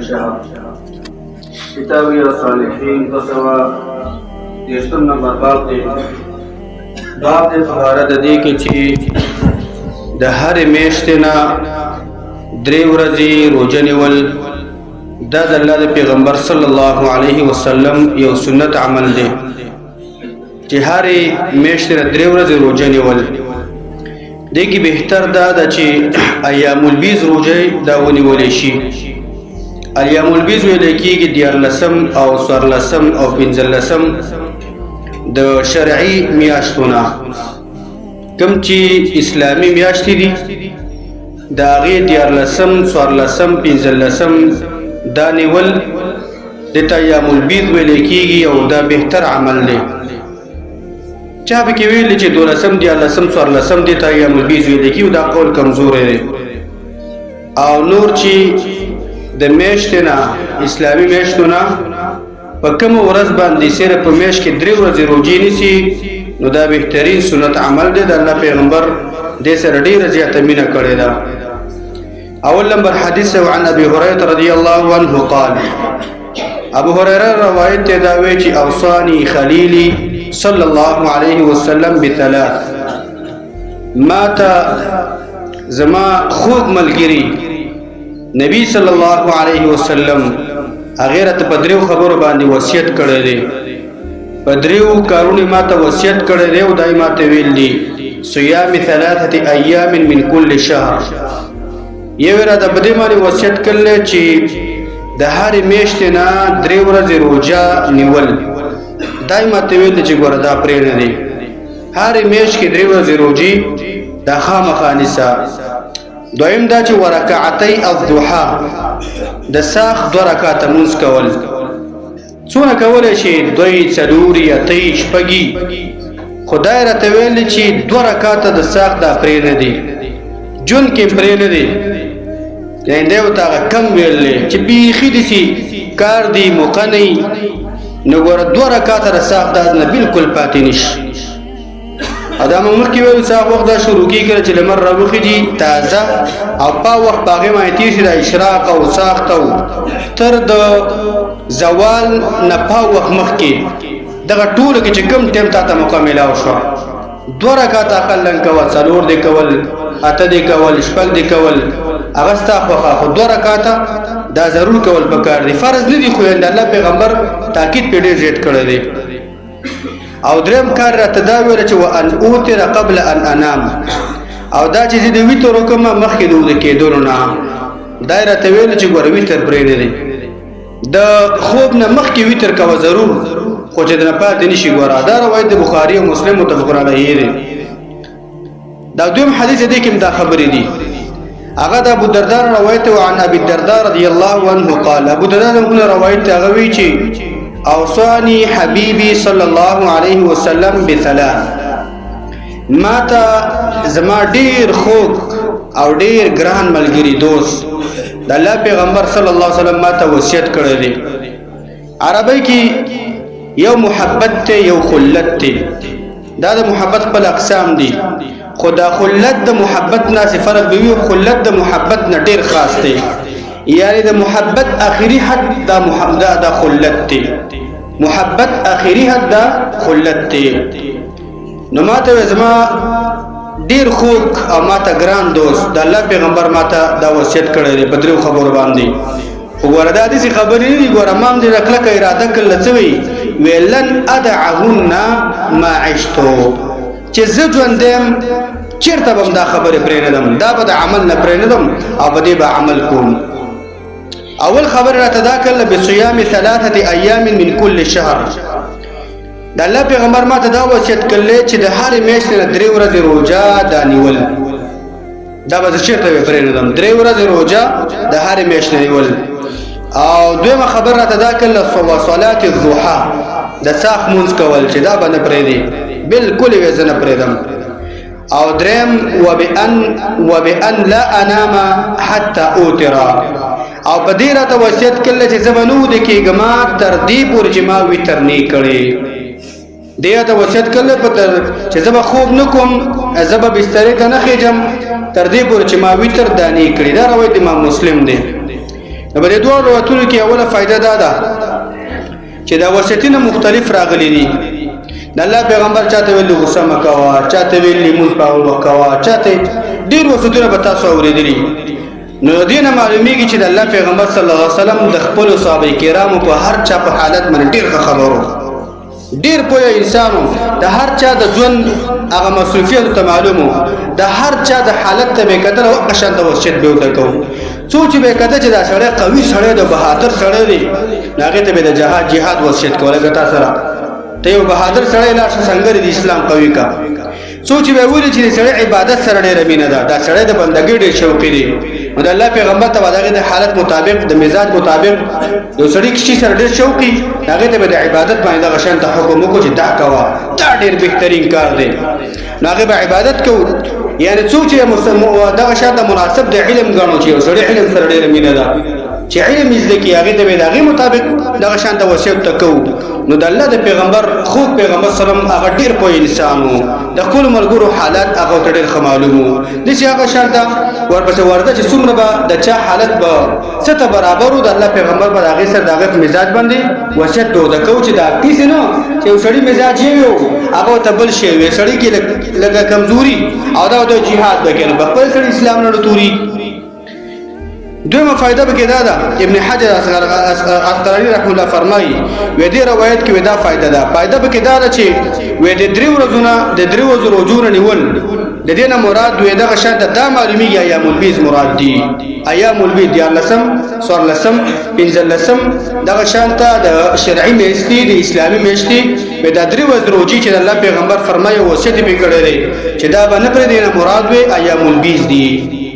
شهر. کتاب الصالحین 230 نمبر باب دی. باب د طهارت د دې کې چې د هر میاشتې نه 3 ورځې روزه نیول دا د الله د پیغمبر صلی الله علیه وسلم یو سنت عمل دی چې هرې میاشتې نه 3 ورځې روزه نیول. دې کې بهتر دا ده چې ایام البیض روزه دا ونیول شي. ایام البیض ویل کېږي 14 او 14 او 15 د شرعي میاشتو نه، کوم چې اسلامي میاشتې دي د هغې 14، 14، 15 دا نیول دې ته ایام البیض ویل کېږي او دا بهتر عمل دی. چا پکې ویل چې 12، 13، 14 دې ته ایام البیض ویل کېږي، دا قول کمزوری دی. او نور چې د میاشتې نه، اسلامي میاشتو نه په کومه ورځ باندې صرف په میاشت کې 3 ورځې روزې نیسي نو دا بهترین سنت عمل دی. د الله پیغمبر دې سره ډېره زیاته مینه کړې ده. اول نمبر حدیث عن ابي هريره رضی الله عنه قال، ابو هريره روایت ته دا وی چې اوصاني خلیلی صلی الله علیه وسلم بثلاث، ما ته زما خوږ ملګری نبی صلی الله علیه وسلم هغه راته په دریو خبرو باندې وصیت کړی دی، په دریو کارونو ما ته وصیت کړی دی او دای ما ته ویل دي صيام 3 ایام من كل شهر. یو راته په دې باندې وصیت کړل چې د هرې میاشتې نه 3 ورځې روژه نیول. دای ما ته ویل چې ګوره دا پرې نه دی، هرې میاشت کې 3 ورځې روژې دا خامخا نیسه. دویم دا چې ورکعتي الضحى، د ساخ 2 رکعاته مونځ کول. څونه کولی شي؟ 2، 4، 8، 6. خدای راته ویل چې 2 رکعاته د ساخ دا پرې نه دی، جون کې پرې نه دی. یعنې دی ورته هغه کم ویل دی چې بیخي داسې کار دی موقع نه وي، نو ګوره 2 رکعاته د ساخ دا نه بالکل پاتې نه شي. او دا موږ مخکې ویل چې هغه وخت دا شروع کېږي کله چې لمر راوخېږي تازه او په وخت په هغې باندې تېر شي د اشراق او څاښت او تر د زوال نه په وخت مخکې دغه ټولو کې چې کوم ټایم تا ته موقع میلاو شوه 2 رکعاته اقلا کوه، 4 دې کول، 8 دې کول، 6 دې کول، هغه ستا خوښه، خو 2 رکعاته دا ضرور کول پکار دي، فرض نه دي، خو د الله پیغمبر تاکید پرې ډېر زیات کړی دی. او دریم کار راته دا ویل چې وان اوتر قبل ان انام، او دا چې زه د ویتر وکړم مخکې د ویده کېدلو نه، دا یې راته ویل چې ګوره ویتر پرې نه دی، د خوب نه مخکې ویتر کوه ضرور، خو چې د نه پاتې نه شي. ګوره دا روایت د بخاري او مسلم متفق علیه دی. دا دویم حدیث دی کې هم دا خبرې دي. هغه د ابو الدرداء روایت او عن ابي الدرداء رضی الله عنه قال، ابو الدرداء نه روایت هغه وی چې اوصاني حبيبي صلی الله علیه وسلم بثلاث، ما ته زما ډیر خوږ او ډیر ګران ملګری دوست د الله پیغمبر صلی الله علیه وسلم ما ته وصیت کړی دی. عربی کې یو محبت ته یو خلت ته، دا د محبت خپل اقسام دي، خو دا خلت د محبت نه څه فرق به وي، خلت د محبت نه ډیر خاص دی، یعنی د محبت اخري حد دا محبت دا خلت دی، محبت اخري حد دا خلت دی. نو ما ته زما ډیر خوږ او ما ته ګران دوست د الله پیغمبر ما ته دا وصیت کړی دی په دریو خبرو باندې. خو ګوره دا داسې خبرې نه دي، ګوره ما هم ډېره کلکه اراده کړله، څه وایي؟ ویلن ادعهن ما عشتو، چې زه ژوندی یم چېرته به هم دا خبرې پرې نه دم، دا به د عمل نه پرې نه دم او په دې به عمل کوم. اول خبره راته دا کړله بصیام 3 ایام من كل شهر، د الله پیغمبر ما ته دا وصیت کړلی چې د هرې میاشتې نه 3 ورځې روژه دا نیول، دا به زه چېرته به پرې نه دم، 3 ورځې روژه د هرې میاشتې نیول. او دویمه خبره راته دا کړله صلات الضحى، د څاښت مونځ کول چې دا به نه پرېږدي بالکل یې زه نه پرېږدم. او دریم وبأن لا انام حتى اوتر، او په دې راته وصیت کړل چې زه به نه ویده کېږم تر دې پورې چې ما ویتر نه کړی. دې راته وصیت کړل په تر چې زه به خوب نه کوم، زه به بسترې ته نه خېژم تر دې پورې چې ما ویتر دا نه کړی. دا روایت امام مسلم دی. نو په دې دوه روایتونو کې اوله فائدہ دا ده چې دا وصیتونه مختلف راغلي دي. د الله پیغمبر چاته ویل غصه مکوا، چاته ویل لمونځ په وکوا، چاته ډیر وصیتونه به تاسو اورېدلي. نو دینه معلومیږي چې د الله پیغمبر صلی الله علیه وسلم د خپل صحابه کرامو په هر چا په حالت باندې ډیر ښه خبرو، ډیر پوه انسانو، د هر چا د ژوند هغه مصروفیت ته معلومو، د هر چا د حالت ته به کتل او قشان د وصیت به ورته کوو. څو چې به کتل چې دا سړی قوي سړی دی، بهادر سړی دی، هغه ته به د جهاد وصیت کوله. که تا سره ته یو بهادر سړی لاړ شه، سنګر د اسلام قوي کا. څو چې به ویل چې سړی عبادت سره ډېره مینه ده، دا سړی د بندګۍ ډېر شوقي دی، نو د الله پیغمبر ته به د هغې د حالت مطابق، د مزاج مطابق، یو سړي کښې سره ډېر شوقي، هغې ته به د عبادت باندې دغه شان ته حکم وکړو چې دا کوه، دا ډېر بهترین کار دی، نو هغې به عبادت کوو. یعنې څوک چې دغه شان ته مناسب د علم ګڼو چې یو سړي علم سره ډېره مینه ده، چې علم یې زده کړي، هغې ته به د هغې مطابق دغه شان ته وصیت ته کوو. نو د الله د پیغمبر خوږ پیغمبر سلام هغه ډېر پوه انسان و، د خپلو ملګرو حالت هغه ته ډېر ښه معلوم و. داسې هغه شان ته ورپسې ورته چې څومره به د چا حالت به څه ته برابر و، د الله پیغمبر به د هغې سره د هغې په مزاج باندې وصیت به ورته کوو چې دا داسې نه چې یو سړي مزاج یې وي هغه ورته بل شی وي، سړي کې لږه کمزوري او دا د جهاد به کوي، په خپل سړي اسلام نه توري. دویمه فائدہ به دا ده، ابن حجر عسقلاني رحمه الله فرمایي وې دې روایت کې دا فائدہ ده. فائدہ به دا ده چې وې د درې ورځو نه د درې ورځو روزونه نیول، د دې نه مراد وې دغه شان ته دا معلومیږي ایام البیض مراد دي. ایام البیض دیارلسم، څوارلسم، پنځلسم دغه شان ته د شرعي میاشتې، د اسلامي میاشتې وې دا درې ورځې روزي چې الله پیغمبر فرمایي وصیت یې کړی دی چې دا به نه پرېږدي، نه مراد وې ایام البیض دي.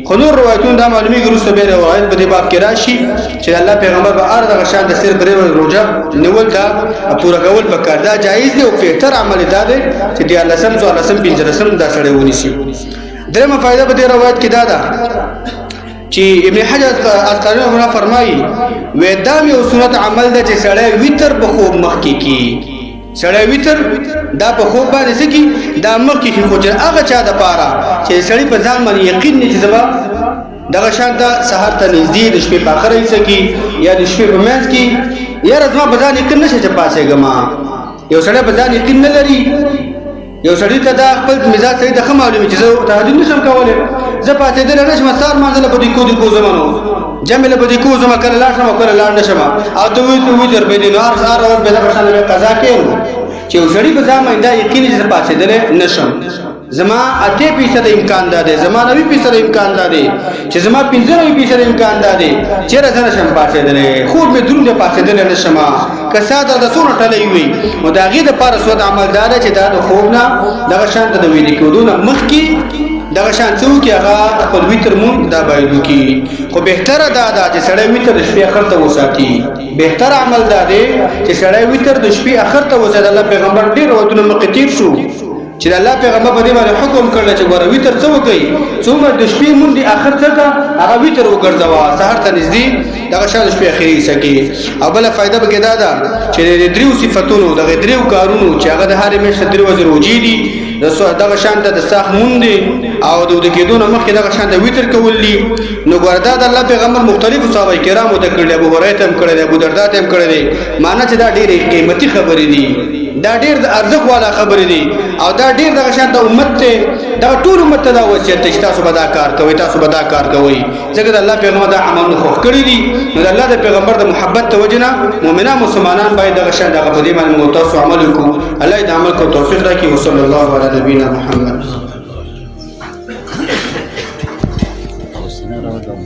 خو نور روایتونه دا معلومیږي وروسته بیا روایت په دې باب کې راشي چې الله پیغمبر به هر دغه شان د صرف درې ورځې روژه نیول دا پوره کول پکار، دا جایز دی او بهتر عمل دا دی چې دیارلسم، څوارلسم، پنځلسم دا سړی ونیسي. درېیمه فایده په دې روایت کې دا ده چې ابن حجر عسقلاني رحمه الله فرمایي وې دا یو سنت عمل دی چې سړی وتر په خوب مخکې کړي. سړی وتر دا په خوب باندې څه کي دا مخکې کي، خو چې هغه چا دپاره چې سړی په ځان باندې یقین نه چې زه به دغه شان ته سهار ته نږدې د شپې په اخره حصه کې یا د شپې په منځ کې، یاره زما په ځان یقین نشي چې پاڅېږم. یو سړی په ځان یقین نه لري، یو سړي ته دا خپل مزاج سړي ته ښه معلومي چې زه تهجد نشم کولی، زه پاڅېدلی نه شم، سهار لمانځه له په دې کو دې کو ځم، نو جمع له په دې کو ځم، کله لاړ شم او کله لاړ نه شم، او ته وتر به دې نو هر سهار ورځ به دغه شان به قضا کوي. چې یو سړي په ځان باندې دا یقین چې زه پاڅېدلی نه شم، زما 80% امکان دا دی، زما 90% امکان دا دی، چې زما 95% امکان دا دی چې زه نه شم پاڅېدلی، خوب مې دروند دی پاڅېدلی نه شم، که ساده د څونه ټلی وي، نو د هغې دپاره سود عمل دا دی چې دا د خوب نه دغه شان ته د ویلي کېدو نه مخکې دغه شان څه وکړي، هغه خپل وتر مونږ دا باید وکړي. خو بهتره دا ده چې سړی وتر د شپې اخر ته وساتي. بهتر عمل دا دی چې سړی وتر د شپې اخر ته وساتي. الله پیغمبر ډېر روایتونه مخکې تېر شو چې د الله پیغمبر په دې باندې حکم کړل چې ګوره وتر څه وکړئ، څومره د شپې مونږ دې اخر څه که هغه وتر وګرځوه سهار ته نږدې دغه شان د شپې اخري حصه کې. او بله فایده پکې دا ده چې د دریو صفتونو دغه دریو کارونو چې هغه د هرې میاشتې درې ورځې روژې دي، دغه شان ته د څاښت مونږ دی او د ویده کېدو نه مخکې دغه شان د وتر کول دي. نو ګوره دا د الله پیغمبر مختلفو صحابه کرامو ته کړی، ابو هریره ته هم کړی دی، ابو دردا ته هم کړی دی. معنی چې دا ډېرې قیمتي خبرې دي، دا ډېر د ارزښت والا خبرې دي، او دا ډېر دغه شان ته امت ته دغه ټول امت ته دا وصیت دی چې تاسو به دا کار کوئ، تاسو به دا کار کوئ، ځکه د الله پیغمبر دا عملونه خوښ کړي دي. نو د الله د پیغمبر د محبت ته وجې نه مؤمنان مسلمانان باید دغه شان دغه په دې باندې موږ تاسو عمل وکړو. الله دې د عمل کولو توفیق راکړي. وصلی الله علی نبینا محمد. اوسنه راوړم.